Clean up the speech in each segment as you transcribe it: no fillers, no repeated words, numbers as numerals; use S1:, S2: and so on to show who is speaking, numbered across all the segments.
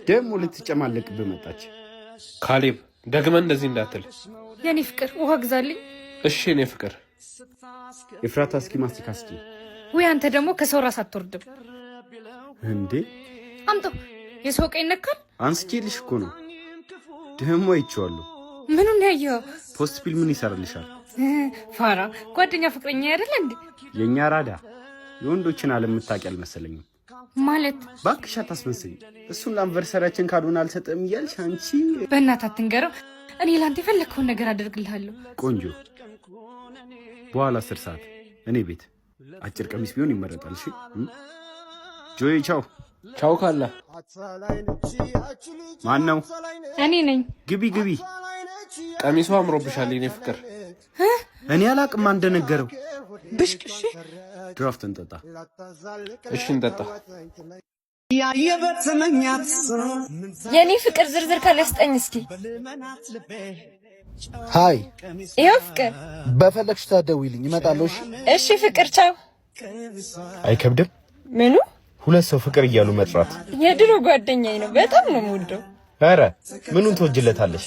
S1: ደግሞ ልትጨማለቅብህ መጣች።
S2: ካሌብ፣ ደግመህ እንደዚህ እንዳትል።
S3: የኔ ፍቅር፣ ውሃ ግዛልኝ።
S2: እሺ የኔ ፍቅር።
S1: ኤፍራታ፣ እስኪ ማስቲካ ስጪኝ።
S3: ውይ፣ አንተ ደግሞ ከሰው ራስ አትወርድም።
S1: እንዴ!
S3: አምጠው፣ የሰው ዕቃ ይነካል።
S1: አንስቼልሽ እኮ ነው። ደግሞ አይቼዋለሁ።
S3: ምኑን ያየኸው?
S1: Post pill ምን ይሰራልሻል?
S3: ፋራ፣ ጓደኛ ፍቅረኛ አይደለ እንዴ?
S1: የእኛ ራዳ የወንዶችን ዓለም የምታውቂ አልመሰለኝም።
S3: ማለት?
S1: ባክሽ አታስመስኝ። እሱን ለ anniversary ያችን ካልሆነ አልሰጥም እያልሽ አንቺ።
S3: በእናትህ አትንገረው። እኔ ለአንተ የፈለግከውን ነገር አደርግልሃለሁ።
S1: ቆንጆ፣ በኋላ 10 ሰዓት እኔ ቤት፣ አጭር ቀሚስ ቢሆን ይመረጣል። እሺ ጆይ፣ ቻው።
S2: ቻው ካላ።
S1: ማን ነው?
S3: እኔ ነኝ።
S1: ግቢ ግቢ።
S2: ቀሚሱ አምሮብሻል የኔ ፍቅር።
S1: እኔ አላቅም ማን እንደነገረው።
S4: ብሽቅ እሺ።
S1: ድራፍት እንጠጣ።
S2: እሺ እንጠጣ።
S5: የኔ ፍቅር፣ ዝርዝር ካለ ስጠኝ እስኪ።
S6: Hi።
S5: ይኸው ፍቅር።
S6: በፈለግሽ ሰዓት ደውይልኝ፣ እመጣለሁ። እሺ።
S5: እሺ ፍቅር፣ ቻው።
S1: አይከብድም?
S5: ምኑ?
S1: ሁለት ሰው ፍቅር እያሉ መጥራት።
S5: የድሮ ጓደኛዬ ነው። በጣም ነው የምወደው።
S1: ኧረ ምኑን ትወጅለታለሽ?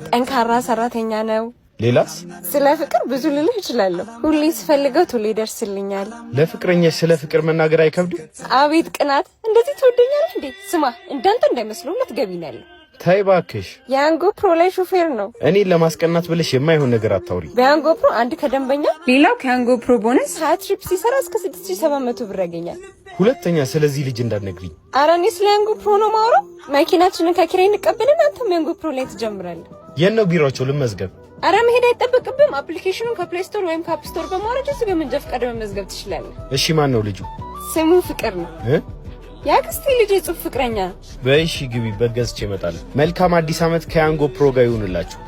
S5: ጠንካራ ሰራተኛ ነው።
S1: ሌላስ?
S5: ስለ ፍቅር ብዙ ልልህ እችላለሁ። ሁሌ ስፈልገው ቶሎ ይደርስልኛል።
S1: ለፍቅረኛሽ ስለ ፍቅር መናገር አይከብድም?
S5: አቤት ቅናት! እንደዚህ ትወደኛለህ እንዴ? ስማ፣ እንዳንተ እንዳይመስለው ሁለት ገቢ ነው ያለው።
S1: ተይ እባክሽ።
S5: የያንጎ ፕሮ ላይ ሾፌር ነው።
S1: እኔን ለማስቀናት ብለሽ የማይሆን ነገር አታውሪ።
S5: በያንጎ ፕሮ አንድ ከደንበኛ፣ ሌላው ከያንጎ ፕሮ ቦነስ 20 trip ሲሰራ እስከ 6700 ብር ያገኛል።
S1: ሁለተኛ ስለዚህ ልጅ እንዳትነግሪኝ።
S5: ኧረ እኔ ስለ ያንጎ ፕሮ ነው የማወራው። መኪናችንን ከኪራይ እንቀበልና አንተም ያንጎ ፕሮ ላይ ትጀምራለህ።
S1: የት ነው ቢሮአቸው? ልመዝገብ።
S5: አረ መሄድ አይጠበቅብህም። Application ኑን ከ Play Store ወይም ከ App Store በማውረድ እዚሁ በመንጃ ፈቃድ መመዝገብ ትችላለህ።
S1: እሺ፣ ማን ነው ልጁ?
S5: ስሙ ፍቅር ነው።
S1: እ?
S5: የአክስቴ ልጅ የጽሁፍ ፍቅረኛ።
S1: በይ እሺ ግቢ፣ በግ ገዝቼ እመጣለሁ። መልካም አዲስ ዓመት ከያንጎ ፕሮ ጋር ይሁንላችሁ።